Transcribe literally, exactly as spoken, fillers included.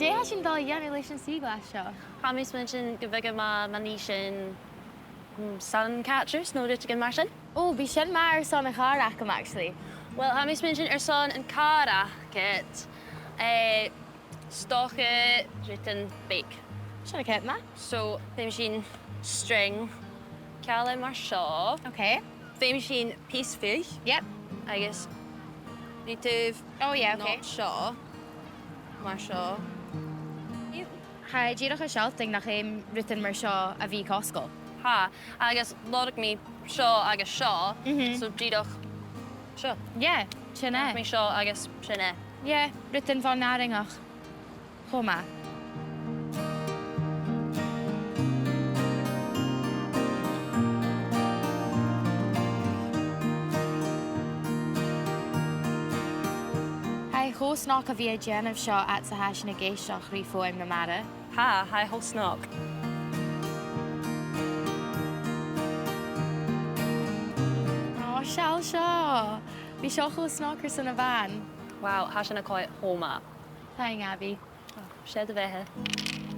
Dè tha sinn a' dol a dhèanamh leis an t-sùghlach seo? Tha mi a' smaoineachadh gu bheil e math, ma nì sinn, mm, sun catchers no rudeigin mar sin. Ò, bidh sin math airson a' chàr agam, actually. Well, tha mi a' smaoineachadh airson a' chàr agad, eh, 's dòcha rudan beag. Sin ceart, ma. So, feumaidh sinn string, ceangal mar seo. Okay. Feumaidh sinn pìos fiodh. Yep. Agus bidh tu... Oh, yeah, okay. Not seo. Mar seo. Tha e dìreach a' sealltainn nach fheum rudan mar seo a bhith cosgail. Tha, agus lorg mi seo agus seo, mhm, so dìreach seo. Yeah, sin e. Lorg mi seo agus sin e. Yeah, rudan fon àrainneachd. Cho math. Tha e cho snog a bhith a' dèanamh seo fhad 's a tha sinn ag èisteachd ri fuaim na mara. Tha, tha e cho snog. Ò, seall seo. Bidh seo cho snog airson a' bhan. Wow, tha sin a' coimhead cho math. Taing, Abby. Ò, 's e do bheatha.